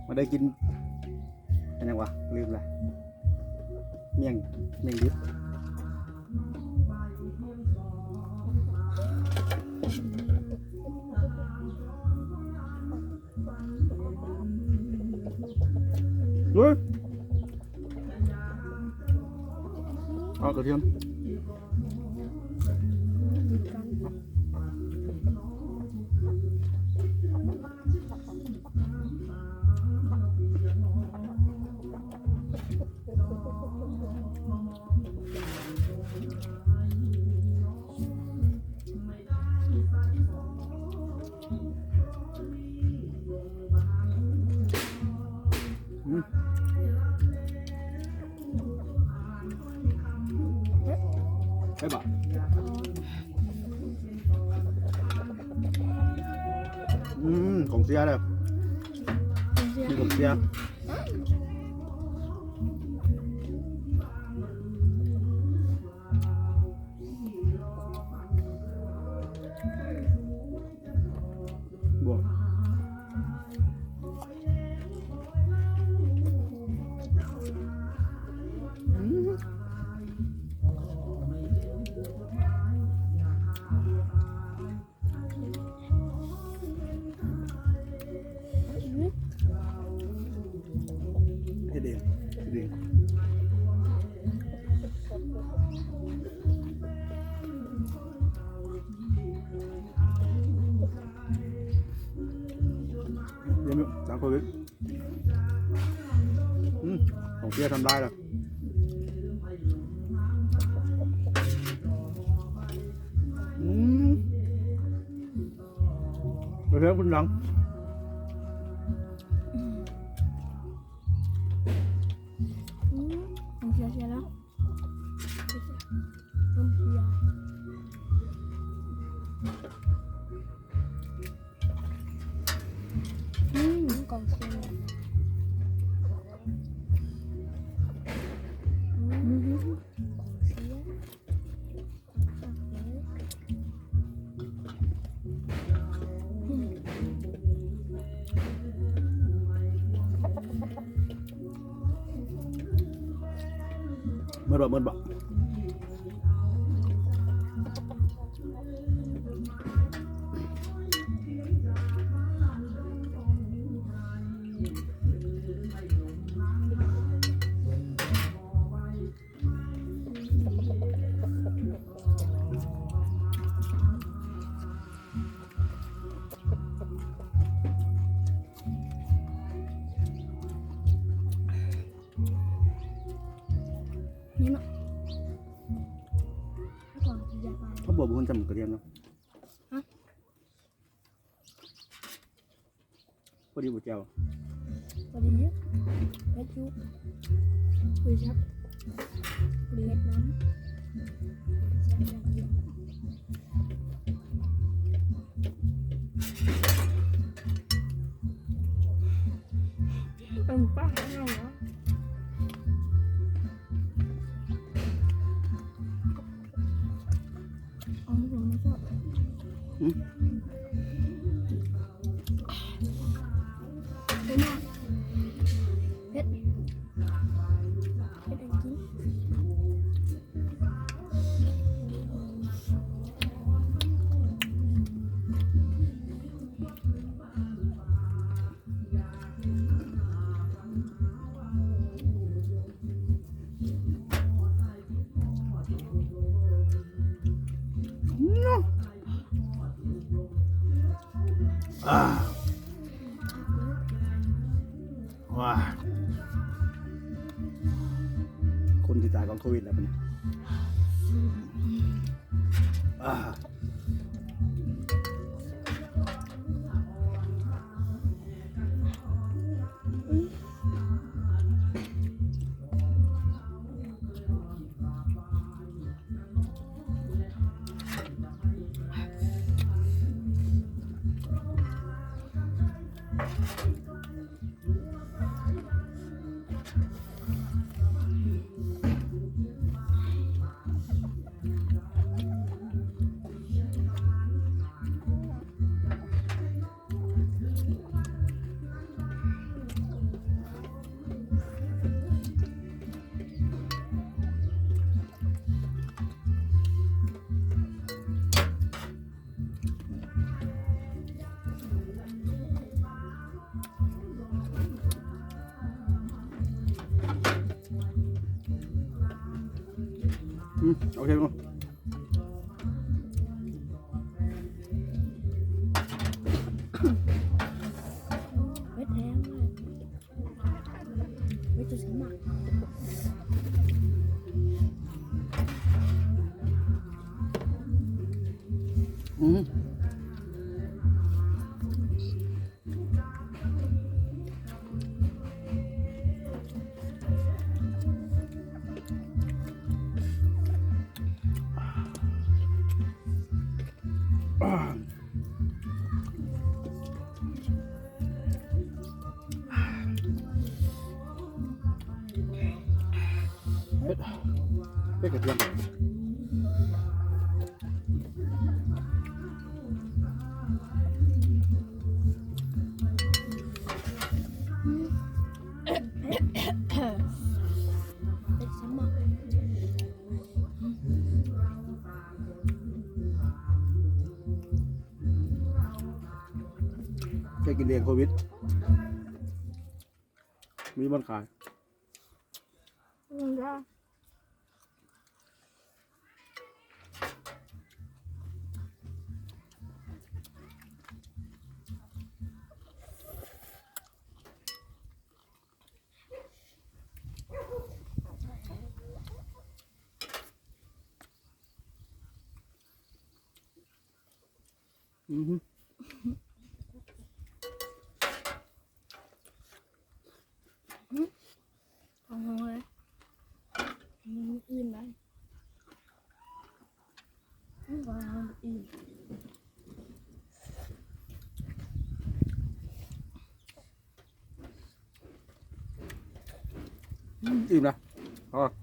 ມາໄດ້ກິນ ອັນຫຍັງວະ ລືມລະ ໝ້ຽງ ໝ້ຽງດິບ. ເຮີ້ຍ ເອົາກະທຽມ. ອືມ ເຮັດບໍ່? ອືມ ກອງເຊຍເດີ ກອງເຊຍ ມີກອງເຊຍ. ບໍ່ ອືມ ເຮັດເອງ ເຮັດເອງ ດຽວນີ້ ຫຼັງໂຄວິດ ອືມ ກອງເຊຍທຳລາຍລະ ອືມ ກະເທຍມຂຶ້ນຫຼັງ ອືມ ກອງເຊຍເຊຍແລ້ວ ກອງເຊຍ ອືມ ກອງເຊຍ ອືມ ກອງເຊຍ. ໝົດບໍ່? ໝົດບໍ່? ນີ້ເນາະ ເຂົາບອກບໍ່ຄວນຈຳກະທຽມເນາະ. ພໍດີບໍ່ແຈ່ວ? ພໍດີ ເຜັດຢູ່ ເຜັດຄັກ ເຜັດນຳ ເອົາປາກເອົາເນາະ. ອືມ ເຜັດ ເຜັດ ເຜັດ ເຜັດ ກິນ ອາ ວ້າ ຄົນທີ່ຕາຍກ່ອນໂຄວິດແລ້ວບັດນີ້. ອາ ອືມ ອືມ ໂອເຄ ເຜັດແຮງເລີຍ ເຜັດຈົນສະໝັກ ອືມ. ເຜັດ ເຜັດກະທຽມ. ແກ້ກິນແດງໂຄວິດ ມີບ່ອນຂາຍ. ອືມ ອືມ ຂອງເຮົາເລີຍ ອືມ ອີ່ມແລ້ວ ອືມ ຂອງເຮົາອີ່ມ ອີ່ມແລ້ວ ພໍ.